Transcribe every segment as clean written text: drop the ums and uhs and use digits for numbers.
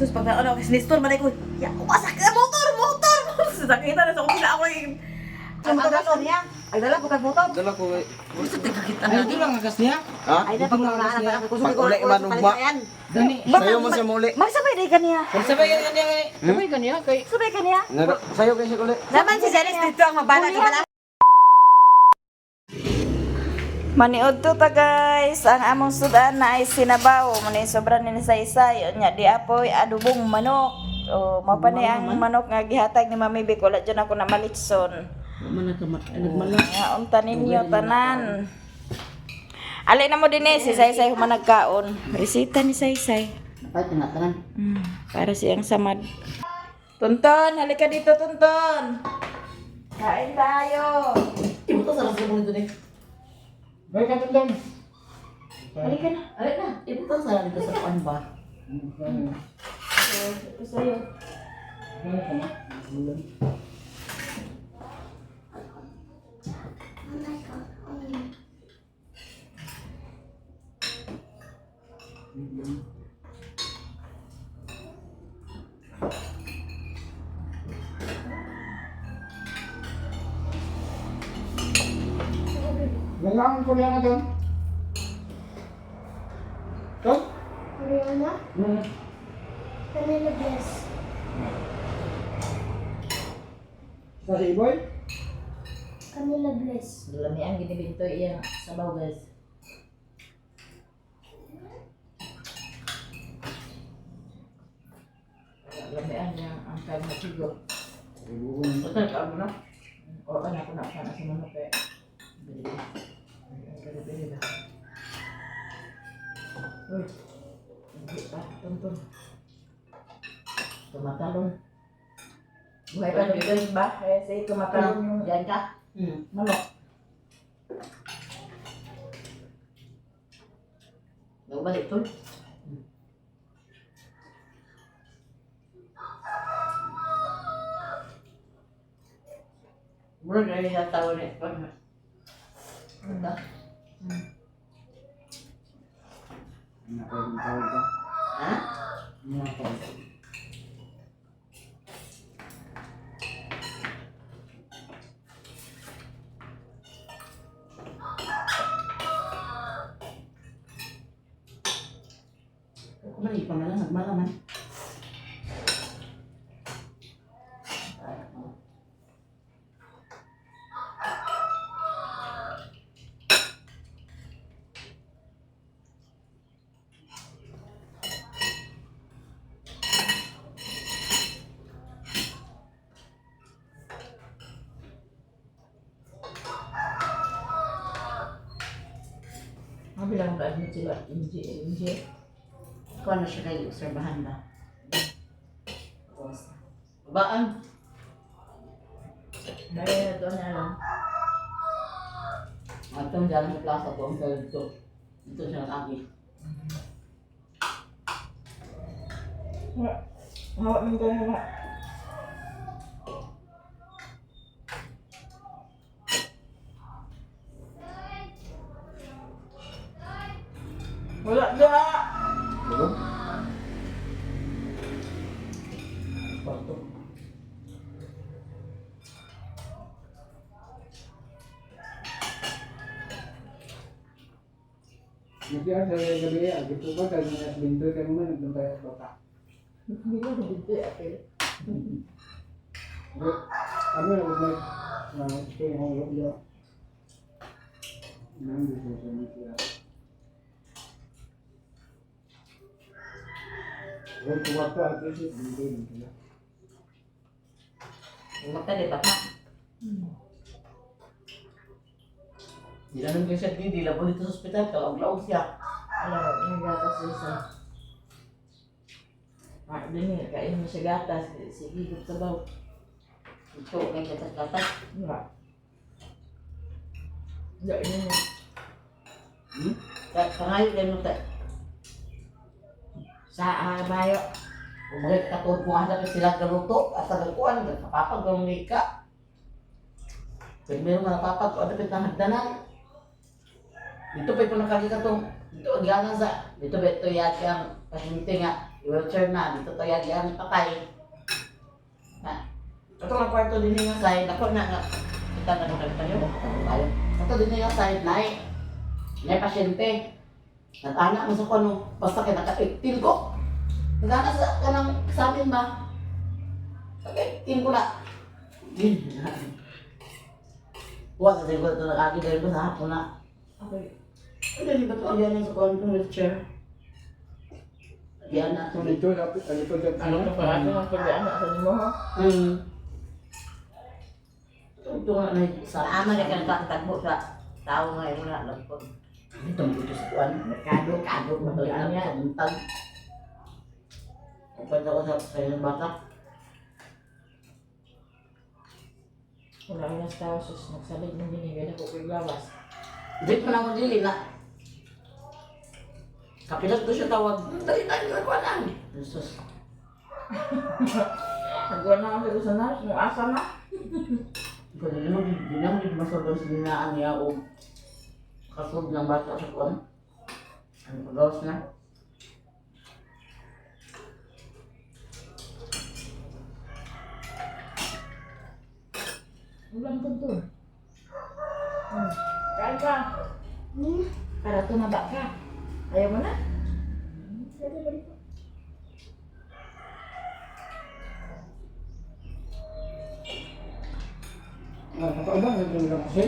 Sus, pag ano, kasi Nestor, malay ko, ya, umasak ka, motor, motor! Sakita na sa kung sila ako yung. Sa motor ano niya? Ay, dala ko kag motor. Dala ko eh. Gusto tigakita Ay, ito lang agas niya. Ha? Ay, na, pag na ko Pag uli man ugma. Dani. Sayo mo siya muli. Magsabay day kaniya. Sabay ka niya kay. Sabay ka niya kay. Sabay kaniya. Sayo kay siya uli. Naman si Janice dito ang mabana ka bala. Maniod to ta guys, ang among sudan na ay sinabaw, muna yung sobra ni saysay, unya di apoy adobong manok. O mao pa ni ang manok nga gihatag ni Mami Vic, wala dyan ako na malitson. Nga unta ninyo tanan. Alay na mo din eh, si Saysay humanagkaon. Resita ni Saysay. Para siyang samad. Tonton, halika dito, Tonton. Kain tayo. Ibuto sa rasa mo nito ni. Bay ka tundon. Halika na. Ay na, ibuto sa dito sa kuan ba? Ito sa'yo. Lalangan ko na doon. Ton? Koreana? Vanilla Bliss. Sa si Iboy? Vanilla Bliss. Lami ang ginibinto iya sabaw, guys. Lami ang yang ang kag matigo. Ito ka mo na. O ana ko na kana sa manok eh. Bili. Ang bili ba. Uy. Hindi pa, tonton. Tumatalon. Buhay pa dito ba? Kaya sa'yo tumatalon yung Diyan ka? manok. Nagbalik tol. Murag na yung tao ni Ganda. Ha? Kumali pa man lang, nagmalaman. Ang bilang ba-admit sila? MJ, MJ. Ikaw na siya kayo, obserbahan ba? Babaan. Dahil ito na lang. Atong jalan sa plaza ko, ang dito. Dito siya nag-agi. Hawa mo tayo, hawa. Wala da! Kwarto. Nagyan sa gabi, agito ba kay mga bindoy kay mga nagdantay sa bata. Hindi ko nabigay apel. Kami na nag na ito yung ulo niya. Nandito sa siya. Well, kuwarto at least bindoy nito. Mata di ba? Di lang naman siya, di labo dito sa ospital, kalaog-laog siya. Alam, yung gatas isa. Ah, dini, kain mo siya gatas. Sige, higop sabaw. Ito, may gatas-gatas. Wala. Wala, yun yun. Pangayo din mo ta. Sa bayo. Umagay katod ko nga sila galuto, asa gakuan, kapapag gamay ka. Pero meron nga napapag, o dapat na hagdanan. Dito pa ito nakagi ka tong, dito ang ganan sa, dito ba ito yaki ang pasyente nga. Wheelchair na, dito tayo ang patay. Na, ito ang kwarto din nga side. Ako na nga. Kita na nung tayo. Tayo. Ito din nga side na eh. May pasyente. Nag-anak mo sa kuno. Basta kay naka-18 ko. Nag-anak sa kanang sa amin ba? Naka-18 ko na. Wa sa siguro ito nag-agi dahil ko sa hapon na. Okay. Ano di ba ito ayan sa kuno wheelchair? Yan na ito. Dito, lapit, dito, dito. Ano ka pa? Ano ang pag-ano sa nimo ha? Ito nga na sa Ama na kang tagbo sa tao nga yung wala lang po. Ito mo dito sa kuan. Merkado. Kado matuloy na sa buntag. Kwenta ko sa inyong bata. Wala ko na sa tao, sus. Nagsalig ng binigay na ko kay gawas. Dito na ako dili na. Kapilat ko siya tawag. Dali tayo sa kuan lang. Jesus. Nagawa na ako sa nurse. Nung asa na. Kung di mo di na mo masulod sa dinaan niya o kasod ng bata sa kuan. Ano pagawas na? Ulam to to. Kain ka. Para tumaba ka. Ayaw mo na? Pwede ba dito? Ah, totoo ba? Nandun lang kasi.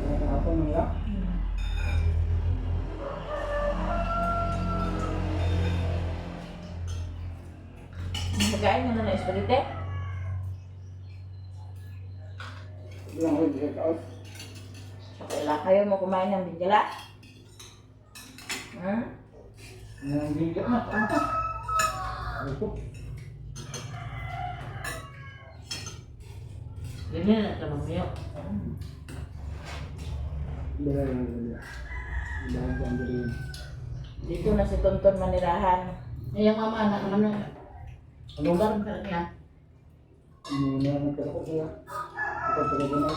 Nakahapon nila. Magkain mo na ng spaghetti? Bilang ko, check out. Sa kaila. Ayaw mo kumain ng bigala? Nanggigil na. Ano po? Ganyan na ito mamaya. Wala lang, wala. Wala lang, wala. Dito na si Tonton manirahan. Yung mama na ano na. Lugar mo niya. Hindi na nagkasako sila. Ito talaga na.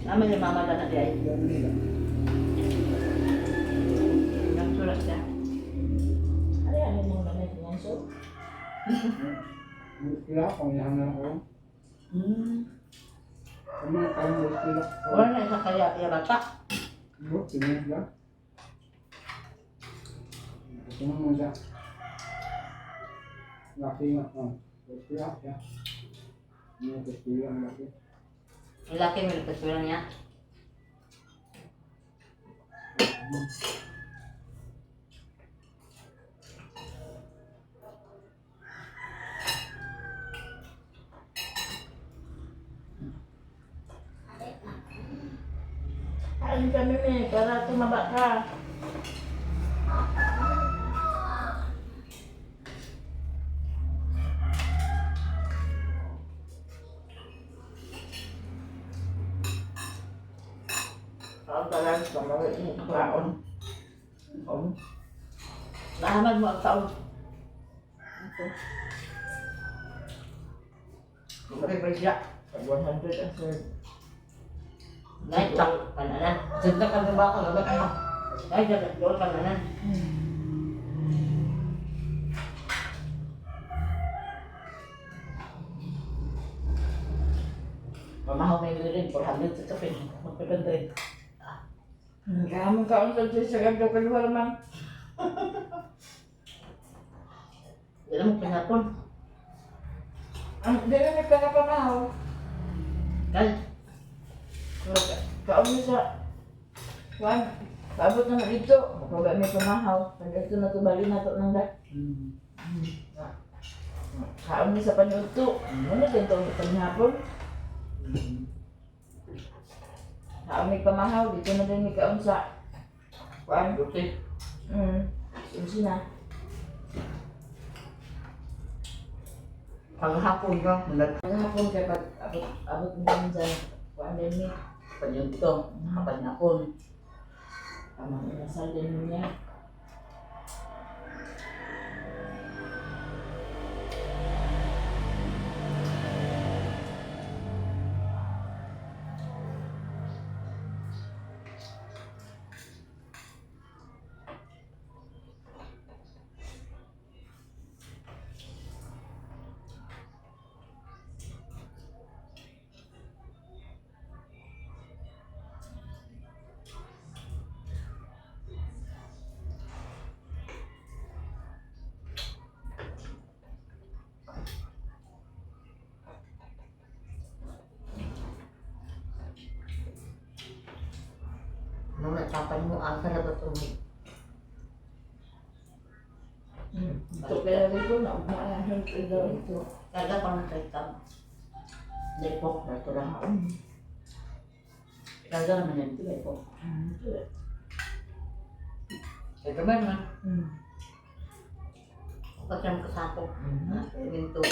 Nama yung mama na na diay. Ganun nila. Nagsulat siya. Ano yan? Ano yung mga pinanso? Sila, pangihan na ako. Kami na tayo mo sila. Wala na isa kaya kaya bata. Ano, tingnan sila. Tingnan mo siya. Laki nga. Oh. Sila, siya. Hindi na sila ang laki. Laki mo nagkasulan niya. Kain kami eh, para tumaba ka. Kaon ka lang, pamawi mo kaon. Kaon. Nahamad mo ang taon. Ito. Okay ba siya? Pag 100 ang serve. Dahil tak pananan. Sinta ka ng baka, gabi ka. Dahil dapat doon pananan. Mamahaw may rin, 400 sa kape. Magpapandre. Kaya mong kaon sa Diyos sa gagawin kaluwa man. Hindi na mo pinapon. Ang di na may pera pa mahaw. Kaya, Kaon mo sa Juan, paabot na dito. Makawa may pamahaw. Pag ito na to, bali na to nang da. Kaon mo sa panuto. Ano na din to panghapon? Kaon may pamahaw. Dito na din may kaon sa Juan. buti. Unsi na. Paghapon ka, mulat Panghapon kay pag abot abot mo din sa Juan din ni. panyunto, kapanyapon. Amang inasal din niya. Papa mo asa na ba ito? Ito kaya rin ko na ugma na siya daw ito. Karga pa ng trikam. Lepok na ito lang. Karga naman yan, ito lepok. Ito ba naman? Pag siyang kasako. Minto.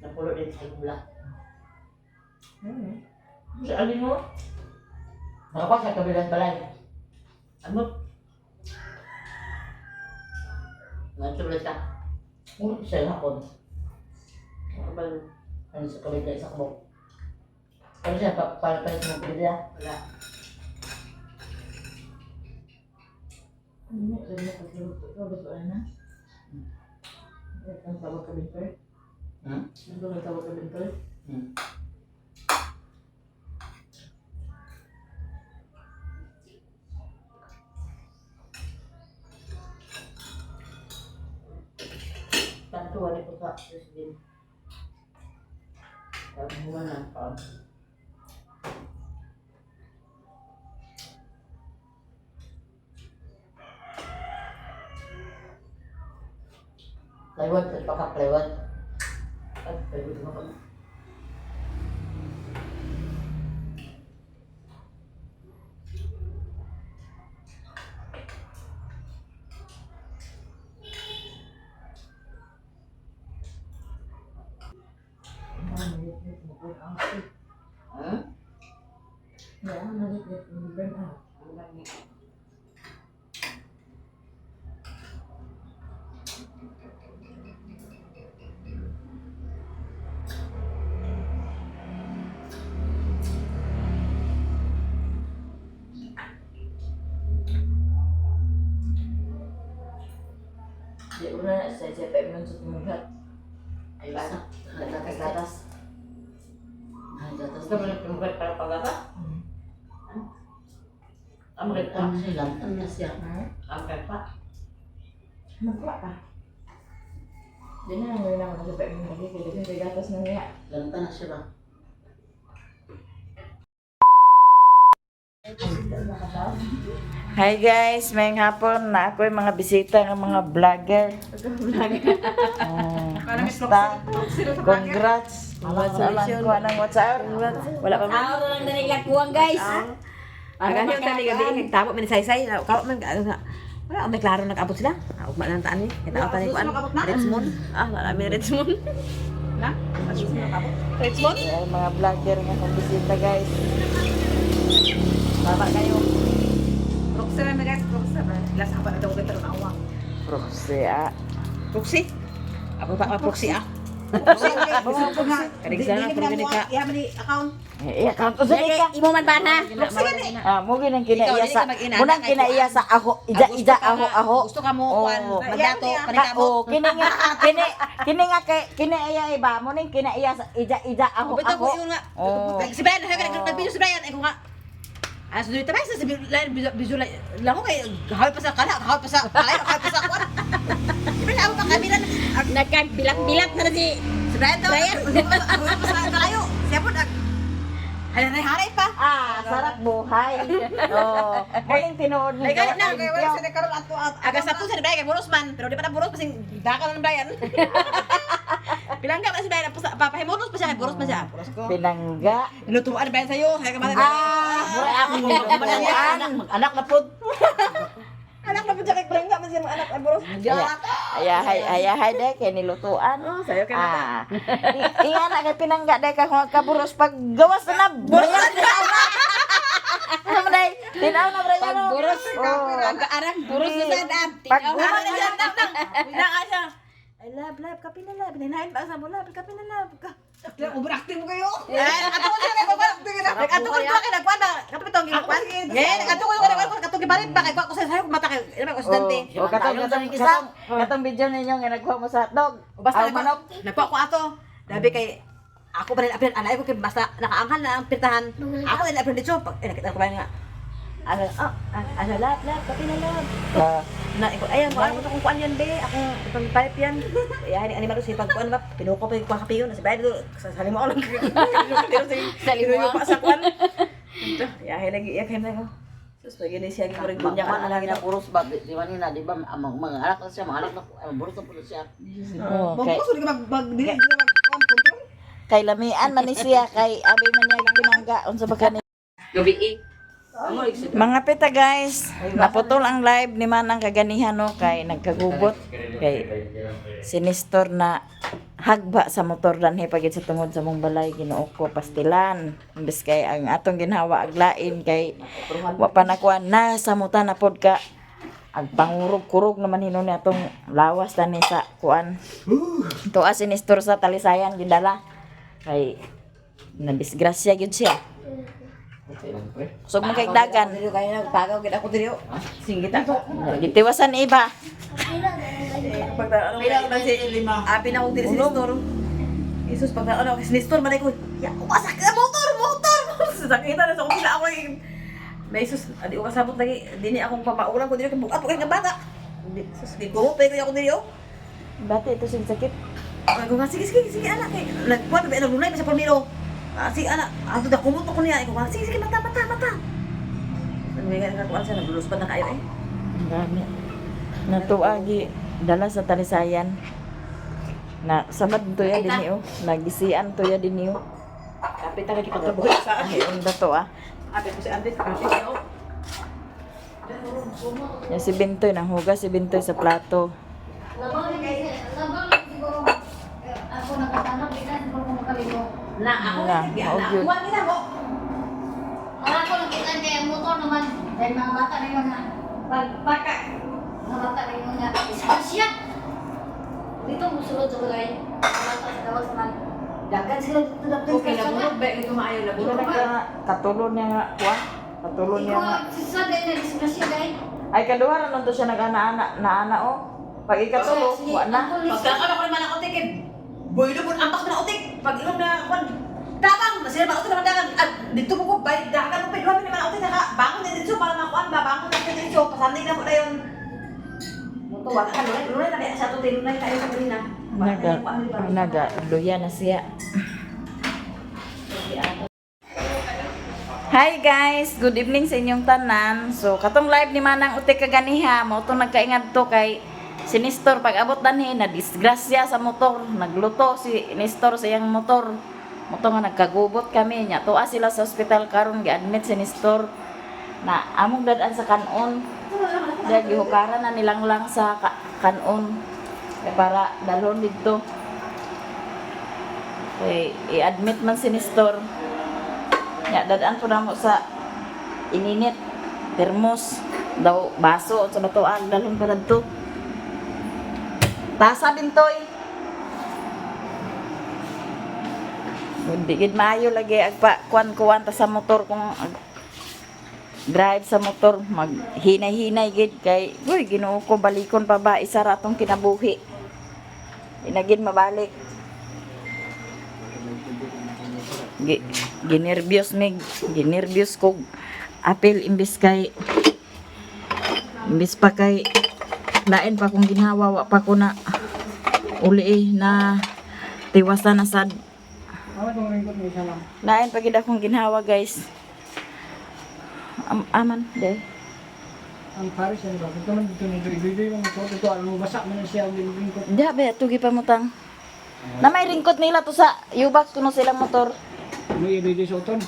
Napulo din sa gula. Sa alin mo? Nakakuha sa kabilang balay. Ano? Nagsulo siya. Ngunit siya hapon. Kabal. Ano sa kabilang sa kabok. Ano siya, para pa sa mga kabila? Wala. Ano mo pagluto ko luto na. Ang tawag ka bintoy? Hmm? Ano ang tawag ka bintoy? Hmm. Tanto wala ko sa president. Sabi mo na pa. Plywood, sa baka plywood. At pwede mo kami. Hmm? Yeah, malit-lit mo burn out. Di una na sa sa pa sa tumughat. Ay, basta. Gatas-gatas. Ay, gatas. Gusto mo na tumugat para pagaba? Ang pa. Ano siya, lantan na siya. Ang pa. Magkuha ka. Di na ngayon ako sa pa lagi kay daghan kay gatas na niya. Lantan na siya ba? Hi guys, may hapon na ako yung mga bisita ng mga vlogger. Oh, Kamusta? Congrats. Congratulations. Kuha ng WhatsApp. Wala pa man. Ako lang na naglakuang guys. Ah, gani ang tani gabi kay tabo man saysay. Kawa man ano nga. Wala may klaro nag-abot sila. Ah, ugma na ang taan ni. Kay tao tani kuan. Richmond. Ah, wala mi Richmond. Na? Richmond. Ay, mga vlogger nga akong bisita guys. Baba kayo. Roxy na guys, Roxy ba? Last pa na daw kita na awang. Proxy ah. Proxy. Apo pa proxy ah. Kaning sana puro gani ka. Eh, account ko sa ka. Imo man ba na? Ah, mo ginang kinaiya Ikaw, dili sa ka mag-ina, munang kay kinaiya sa aho, ija ija aho aho. Gusto ka mo kuan Oo. mandato Ka, kanikamo. oh, kini nga kini kini nga kay kinaiya iba mo ning kinaiya sa ija ija aho Bitaw aho. ko yun nga. Oo. Si Brian, nag-video si Brian, ay ko nga. Ah, sudah tabay sa lain bisu lang ko kay hawit pa sa kala, hawit pa sa kalayo, hawit pa sa kuan. Pero ako pa kamera Nagkabilak-bilak na na si Si Brian daw. Brian. Hawit pa sa kalayo. Siya po nag Haray-haray pa. Ah, sarap buhay. Oh, mo ning tinuod ni Ay, ganit na. Gawa- Aga sa si Brian kay buros man, pero di pa na buros kasing daka na ng Brian. Bilangga pa si Brian, papahimuros pa siya, kay buros man siya. Buros ko. Pinangga. Nilutuan ni Brian sa'yo, kaya ka man. Ah, Ako mag-anak, mag-anak na po. Anak na po siya kay Bilangga man siya mga anak ay buros. Ayahay, ayahay de kay nilutuan. Oh, sayo kay mata. Ah. Inga na kay pinangga de ka kung kaburos pag gawas na na. Buros na. Ano man day? Tinaw na bro. Pag buros. Oh. Pag-anak, buros na sa dam. Pag Ano na siya, nang, nang. Nang, siya. I love, love, kape na love. Ninain pa sa mo, love, kape na love. Overacting mo kayo. Ay, ato ko siya, nag-ato ko siya, kay nagkuhan ba? Kato bitong ginakuhan? Eh, nag-ato ko siya, nagkuhan, kato gibarit ba? Kay kuha ko sa sayo, mata kay, ano ba, estudyante. Oh, katong katong katong katong video ninyo nga nagkuha mo sa hotdog. Basta Aw, manok. Nagkuha ko ato. Labi kay, ako pa rin apil, anay ko kay basta nakaanghan na ang pirtahan. Ako rin apil dito, pag, eh, nakita ko ba nga. Ano, ah, ano, love, love, kape na love. Ah, Na iko ayan ko ano kung kuan yan be akong itong pipe yan. Ay ani animal sa pagkuan ba pinuko pa yung kape yun si bayad do sa salimo lang. Salimo. pa sa kuan. Yahe lagi iyak na ko. Sus pag ini siya murag dunya ka Magkuan na na lang na puros ba di ba nina di ba ang mga anak na siya mga anak na ang buros na pulos siya. Oh, kay Bangko ka mag mag dili dili mag kuan control. kay lamian man ni siya kay abi man niya pinangga unsa ba kani. Gabi eh. Mga pita guys, naputol ang live ni Manang kaganihan no kay nagkagubot kay si Nestor na hagba sa motor danhi pagid sa tungod sa mong balay Ginoo ko pastilan imbes kay ang atong ginhawa aglain kay wa pa nakuan na sa muta na pod ka ag pangurog-kurog naman hinon ni atong lawas tani sa kuan tuwa si Nestor sa Talisayan gidala kay na disgrasya gyud siya. Kusog man kay dagan. Dili kayo nagpagaw gid ako dili. Singgit ako. Gitiwasan iba. Pag ano na si Abi na akong dili si Nestor. Jesus pag ano si Nestor man ko. Ya, wasak ka motor, motor. Sakita na sa akong ako eh. May Jesus, adi ko kasabot lagi dini akong pamaulan ko dili kay bukat ko kay nga bata. Di sus di ko pay ko ako dili oh. Bati ito sing sakit. Ay, ko nga, sige, sige, sige, anak. Kay, nagkuhan, ba, naglunay pa sa palmiro. Ah, sige, anak. Ato na, kumot ko niya. Ikaw, sige, sige, mata, mata, mata. Ano nga, nakakuan siya, nagluluspan na kayo eh. Ang dami. Natuagi dala sa Talisayan. Na sabad to ya dinhi oh. Nagisian to ya dinhi oh. Kapit na lagi pagkabuhi sa Ay unda to ah. Ate ko si Andres, ate siya, oh. Yan si Bintoy nanghugas si Bintoy sa plato. Ako nakatanong, bitan siguro ko makaligo. Na, ako, Na, sige, mao anak. gyud. Kuwan nila mo. Wala ko nakita kay ang motor naman. Dahil mga bata na yun nga. Pagpaka. Mga bata na yun nga. Disgrasya! Dito mo sulod sa balay. Mga bata sa gawas naman. Dagan sila dito na Okay, nabulog ba? Ito maayo, nabulog ba? Katulo niya nga kuha. Katulo niya Ikaw, nga. sisa dahil na disgrasya dahil. Ay kaduha ra nun to siya nag-ana-ana na ana oh. Pag ikatulo, wa na. Pagkakaroon ko naman ako, tikib. Boy, lubon, ampak na utik. Pag ilong na, kuwan, tabang! Nasira ba utik naman dagan? At dito ko ko, bay, dagan mo, pero naman utik, naka, bangon na dito, para makuan ba, bangon na dito, pasandig na po na yun. Muto, wala ka, lunay, lunay na, kaya sa ato, lunay tayo sa kanina. Naga naga luya na siya. Hi guys, good evening sa inyong tanan. So katong live ni Manang Uti kaganiha, mao tong nagkaingad to kay si Nestor pag abot danhi na disgrasya sa motor, nagluto si Nestor sa iyang motor. Moto nga nagkagubot kami nya. Tuwa sila sa ospital karon gi-admit si Nestor na among dad-an sa kanon. Dahil gihukaran na nilang lang sa kanon. Kay para dalhon didto. Kay i-admit man si Nestor. Ya, dadaan po namo sa ininit, termos, daw baso sa batuan, dalhon pa dadto. Tasa bintoy. Hindi gid maayo lagi agpa kuan-kuan ta sa motor kung drive sa motor maghinay-hinay gid kay uy Ginoo ko balikon pa ba isa ra atong kinabuhi. Inagin mabalik. Ginerbyos mig, ginerbyos ko apil imbis kay imbis pa kay lain pa kong ginhawa wa pa ko na uli eh, na tiwasan na sad. Awa tong ringkot mo isa lang. Lain pa gid akong ginhawa guys. Aman de. Ang Paris yan ba? Ito man dito nito. Iduy-duy mo ito. Ito ano basa man na siya ang ringkot. Diha ba tugi pa mo tang. Na may ringkot nila to sa U-box kuno silang motor. May iduy-duy sa uton.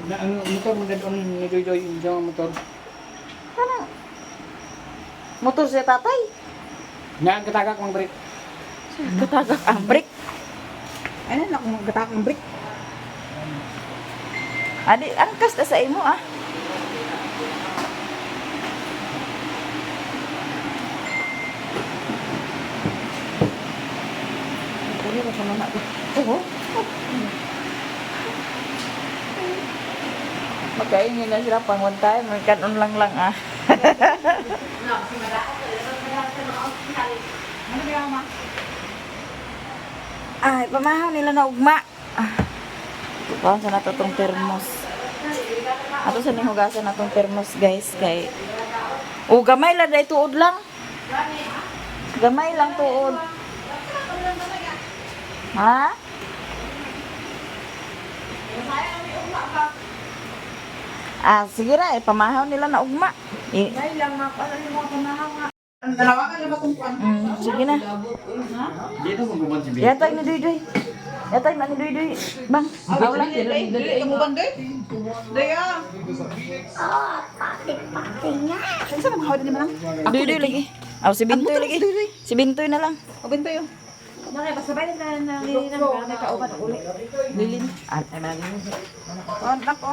Na ang motor mo dadon iduy-duy yung motor. Motor siya tatay. Na ang katagak ang brake. Katagak ang brake. Ay, na, akong gatak ang break. Adi angkas ta sa imo ah. Puri ra kuno na. Oo. Magkaingin na sila pang one time, may kanon lang lang ah. Ay, pamahaw nila na ugma. Ah. Kuhaan sa nato tong termos. Ato sa nihugasan na tong termos guys kay O gamay lang dahil tuod lang. Gamay lang tuod. Ha? Ah, sige ra, eh, pamahaw nila na ugma. Ay lang mga ano yung mga pamahaw nga. Sige na. Dito mo guman si Yatay ni Duy Duy. Yatay na ni Duy Duy. Bang, aw lang. Duy Duy lagi. Aw, si Bintoy lagi. Si Bintoy na lang. Nakay basta ba na na na kauban uli. Lilin. Ah, Oh, nako.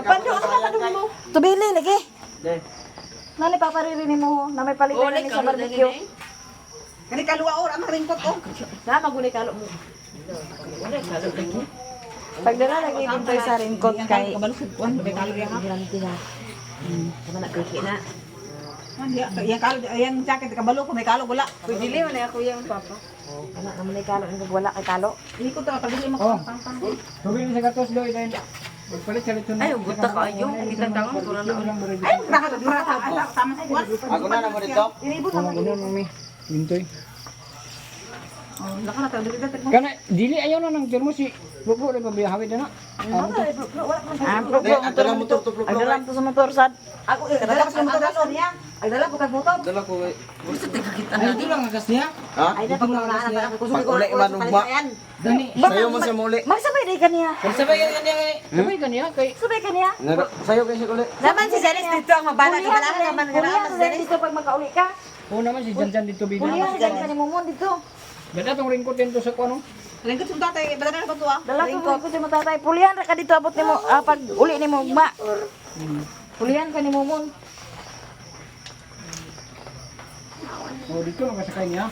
Pando ako na kadung mo. Tubili lagi. Nani papariri ni mo na may palitan na ni sa barbecue. Kani kaluwa or ang ringkot oh. Na magulay kalo mo. Pagdala lagi Bintoy sa ringkot kay Kabalo sa kuan, may kalo diha ha. Tama na piki na. Man diha, yang kalo yang jacket kabalo ko may kalo wala. Pwede man na kuya ang papa. Ana naman ay kalo ang wala kay kalo. Ini ko ta pagdili mo Oh. Tubig ni sa gatos doy dahil magpalit sa lechon. Ay, buta ka ayo. Kita tangan ko na na. Ay, naka tama sa kuan. Ako na naman dito. Inibot Oh, ganun mami. Bintoy. Oh, naka na dili ta. Kana dili ayaw na nang termo si Bubo rin pabiyahawid na na. Ah, pro Dek, ang dala motor to Ang dala to sa motor sad. Ako dala ko sa motor niya. Ay dala ko kag motor. Dala ko eh. Ay, ito lang ang gas niya. Ha? Ay na pag Pag uli man ugma. Dani. Sayo mo sa muli. Magsabay day kaniya. Sabay kaniya kay Sabay kaniya. Sayo kay siya uli. Naman si Janice dito ang mabala kabala ka man Pulihan nga sa Dennis dito pag makauli ka. Oo naman si Janjan dito bida. Pulihan sa Dennis ni Mumon dito. Dada tong ringkot dito sa kuno. Ringkot sa tatay, badala na ko to ah. Dala ko ringkot si mo tatay. Pulihan ra ka dito abot nimo ah, pag uli nimo ugma. Pulihan ka ni Mumon. Oh, dito lang kasakay niya.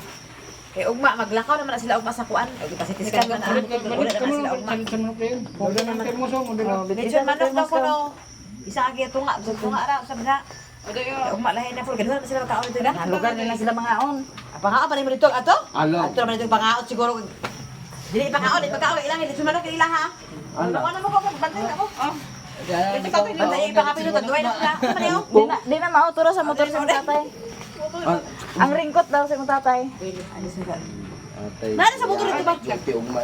Kay ugma maglakaw naman na sila ugma sa kuan. Og ipasitiskan man na. Balik Wala ka naman mo sila ugma. lang sa manok yun. Model ng termos oh, model. Medyo manok daw ko no. Isa agi tunga, tunga ra usab na. Kay ugma lahi na full ganun sila magkaon dito na. Ah, lugar nila sila mga on. Pangaon pa rin mo dito ato? Alo. Ato naman dito pangaon siguro. Dili pangaon, dili pagkaon ilang dito manok ila ha. Ala. Ano mo ko bantay na ko. Oh. Ito tatay ni ipangapilo duay na ka. Ano yo? Di na mautura sa motor sa tatay. Ang ringkot daw sa tatay. Atay. Nana sa motor dito ba? Sulti ugma.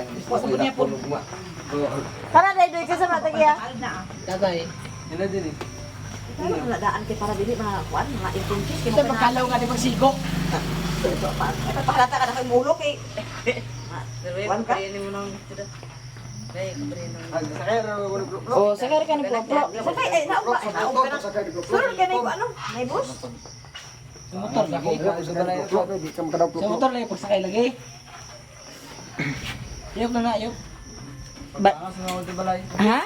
Ugma. Tara day doy ka sa matagya. Tatay. Ina din eh. Ano na daan kay para dili mga kuan, mga inconches kay Kita pagkalaw nga di pagsigo. Ay, pahalata ka na kay mulo kay. Kuan ka? Sakay ra ko Oh, sakay ka ni Ploplo. Sakay ay naog ba? Naog ka na. Sulod ka na yung ano, may bus. Sa motor lagi. Sa motor lagi pagsakay lagi. Iyok na na, iyok. Ba ha?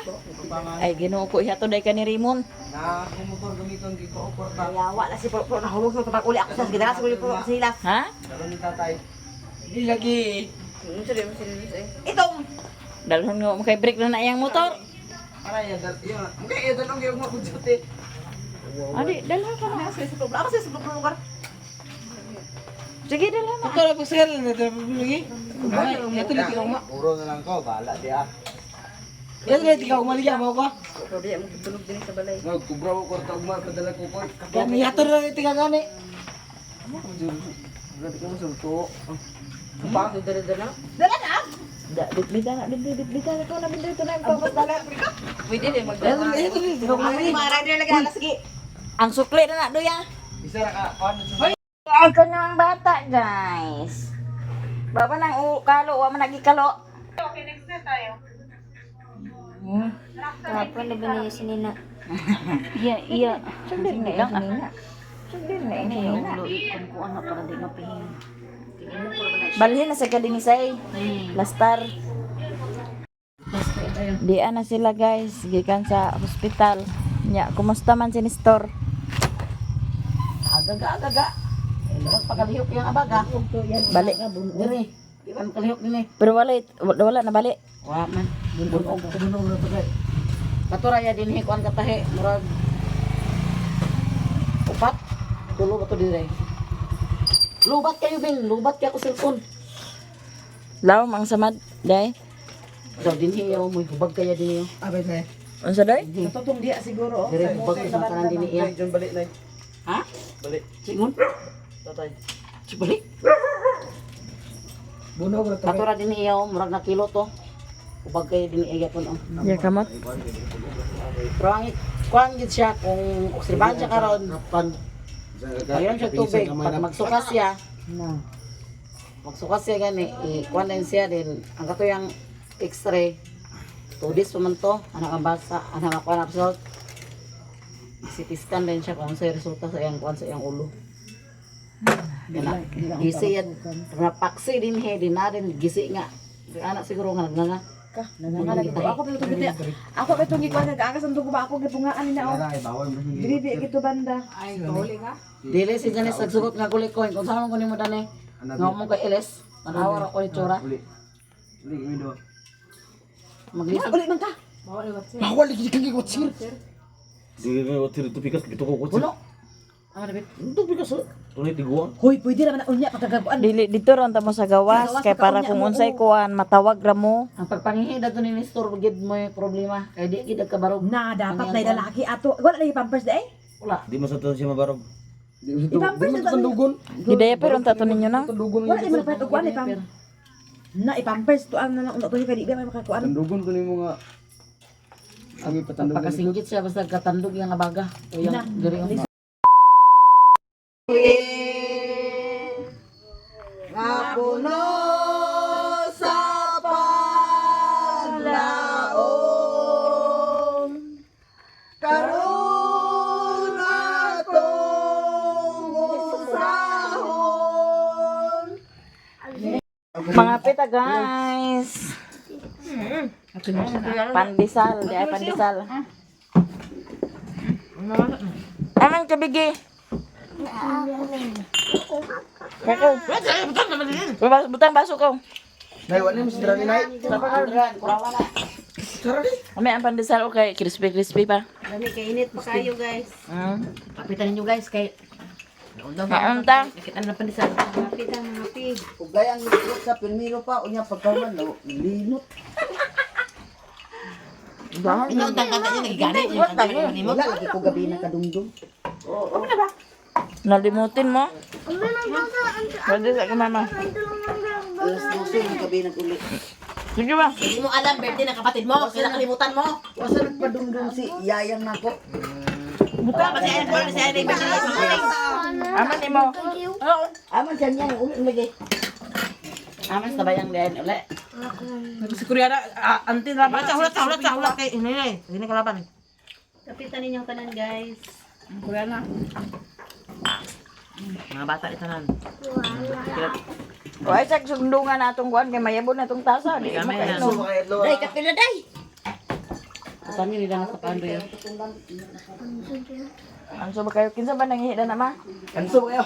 Ay Ginoo ko ihato day ka ni Raymond. Na akong motor gamiton gi ko kwarta. Yawa na si Pro nahulog sa pag uli ako sa gidala siguro po sa sila. Ha? Dalo ni tatay. Di lagi. Itong Dalhon nga mo kay break na na iyang motor. Ara ya dal. Iya. Mungkin ya dalong gyud mo kudyote. Adi, dalha ka na. Ako sa Pro, ako sa Pro lugar. Sige, dalha na. Motor lagi pagsakay lagi. Ay, ito lagi ugma. Puro na lang ko, bahala di ah. Ito lagi ka ugma lagi mo ko. No, kubra ko kwarta ugma padala ko ko. Kami yator na iti kagani. Grabe ka mo sulto. Dala na. Da, bitbita na, bitbita, bitbita na ko na bitbita na yung papadala. Pwede din magdala. Ito lagi ka ugma Ako lagi. mga rider lagi ala sige. Ang sukli na na doya. Isa ra ka kuan sa Ay ko na ang bata, guys. Baba nang kalo, wa man nagikalo. Tapos na ba niya sinina? Iya, iya. Sundin na lang ah. Sundin na ini. Kung kuan na para di mapihing. Balhin na sa kadinisay. Lastar. Di na sila guys, gikan sa hospital. Nya, kumusta man si Nestor? Agaga, agaga. Eh, lawag pakalihok yung abaga. Bali. Dire. Di man kalihok din eh. Pero wala wala na bali. Wa man. Bunog. Bunog na to kay. Katuraya din hi kuan katahi murag upat. Tulo ba to dire? Lubat kayo bin, lubat kayo ko cellphone. Lawom ang samad, day. So din hi mo hubag kaya din yo. Abay na. Unsa day? Tutong diya siguro. oh. Dire hubag sa tanan din iya. John balik na. Ha? Balik. Singon? Tatay. Si balik. Bunog ra to. Katura din iya oh, murag na kilo to. Ubag kay din iya pun oh. Ya kamot. Pero ang kuan gid siya kung obserbahan siya karon, ayon siya tubig pag magsuka siya. Magsuka siya gani, i-kuan din siya din. Ang katuyang x-ray 2 days pa man to, anak ang basa, anak ang kuan result. CT scan din siya kung sa resulta sa iyang kuan sa iyang ulo. Kana, gisi yan, napaksi din he, din na din, gisi nga. Anak siguro nga nagnganga. Ka, nangangalag ko. Ako pa itong giti. Ako pa itong gikuan nag-aangas ang dugo ba ako gipungaan ni na oh. Dili di gito banda. Dili si Janice nagsugot nga kulit ko. Kung saan mo kunin mo dani. Nga mo kay Elis. Tanawa ra ko ni Tsura. Maglisod. Uli man ka. Bawal lagi kang giwatsir. Di ba watir ito pikas bito ko watir. Puno. Ang rabit. Ito pikas. Tunay tiguan. Hoy, pwede naman na unya pagkagabuan. Dili dito ron ta mo sa gawas Sa gawas, kay para pagkaunya kung mo, unsay oo. kuan matawag ra mo. Ang pagpangihi dato ni Nestor gid mo yung problema. Kay di gid kabarog. Na dapat na lalaki ato. Wala na pampers di eh. Wala. Di man sa siya mabarog. I-pampers na Tandugon. Gidaya pero unta to ninyo na. Tandugon. Wala di man palit og kuan ipam. Na ipampers to ang na lang unta to kay di ba may makakuan. Tandugon ko nimo nga. Ang ipatandugon. Pagkasinggit siya basta katandog yung abaga. O yung Na. diri ang Nga puno sa paglaom karon atong usahon. Mga pita guys. Pandesal, di ay pandesal. Aman kabigi. Kako. Butang baso ko. Nay wala mo si Drani nay. Kurawa na. Ami ang pandesal okay, crispy crispy pa. Dami kay init pa kayo guys. Kapitan ninyo guys kay Maunta. Nakita na pandesal. Happy ta mga happy. Ugay ang likod sa pirmiro pa unya pagkaman no linot. Ikaw ang tangkanta niya nagiganit. Wala lagi ko gabi na kadumdum. Nalimutin mo. Pwede sa mama. Alas 12 ng gabi nag-uli. Sige ba? Hindi mo alam birthday ng kapatid mo, kaya nakalimutan mo. Wasa nagpadumdum si Yayang nako. Buta pa siya ay siya ay birthday. Aman nimo. Aman siya niya uli lagi. Aman sa bayang diyan uli. Si Koreana, antin ra ba? Hulat hulat hulat kay ini eh. Ini kalaban. Kapitan ninyong tanan guys. Koreana. Mga bata itanan. Way sa sundungan atong kuan kay mayabon na tong tasa di mo kainom. Day kapila day. Saan nila sa pando yun? Anso ba kayo kinsa ba nanghihida na ma? Anso ba kayo?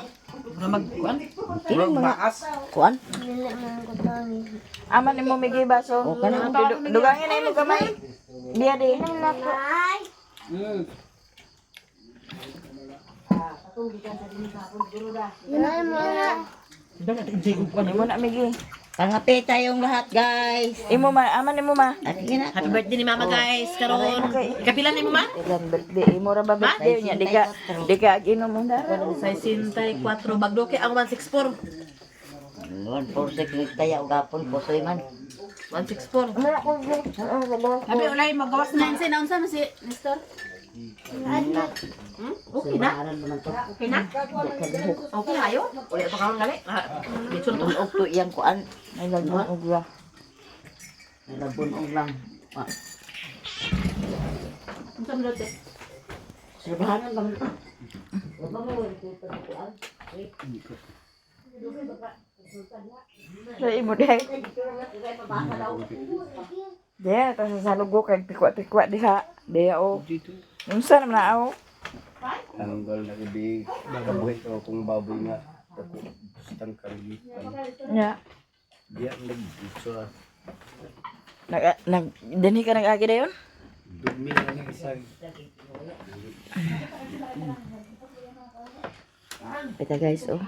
Kining mga kuan? Aman nimo migi baso. Dugangin na imo kamay. Diya di. Imo na migi. Pangape tayong lahat guys. Imo ma, aman nimo ma. Sige na. Happy birthday ni Mama guys karon. Kapila ni mo ma? Ilan birthday imo ra ba birthday nya di ka di ka ginom mo dara. 64 bagdo kay ang 164. 146 tayo gapon pusoy man. 164. Happy ulay magawas na unsa na unsa man si Nestor? Okay na. Okay na. Okay na ayo. Uli pa karon gali. Litson to. Bunog to iyang kuan. Ay lagbunog ra. Nabunog lang. Ah, Unsa man daw, Serbahanan lang ito. Wala mo wala ko kuan. Sa imo dai. Diya, ta sa salugo kay pikwa-pikwa diha. Diya o. Unsa naman na aw? Ang gol na gabi kabuhi ko kung baboy nga. Ako tang karigitan. Nya. Diya nag-so Nag nag dinhi ka nag-agi dayon? dumi na ng isang Pita guys oh.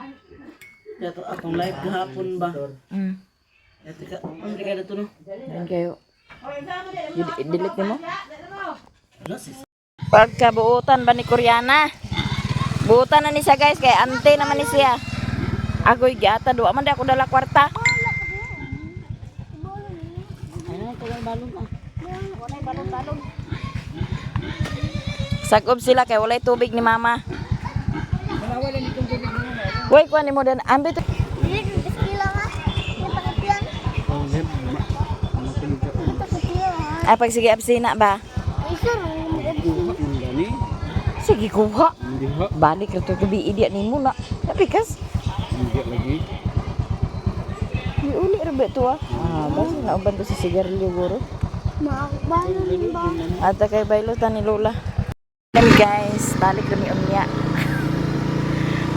Dato akong live gahapon ba? Dati ka, ano ka dato no? Yan kayo. I-delete mo? Pagkabuutan ba ni Koreana? Buutan na ni siya guys, kay ante naman ni siya. Agoy giata, duwa man di ako dala kwarta. Balon-balon ah. Wala balon-balon. Sagob sila kay walay tubig ni mama. Wala nitong tubig mo na. Way kuan nimo dan ambit. Ay pag sige absina ba? Sige kuha. Balik ra to gabi idi nimo na. Napikas. Hindi lagi. Di uli ra ba to ah? Ah, basta nauban to sa sigarilyo guro. Ata kay baylo ta ni Lola. Kami guys, balik rami unya.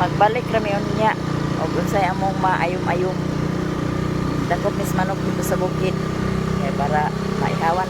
Magbalik rami unya. Og unsay among maayom-ayom. Dakop mis manok dito sa bukid. Kay para maihawan.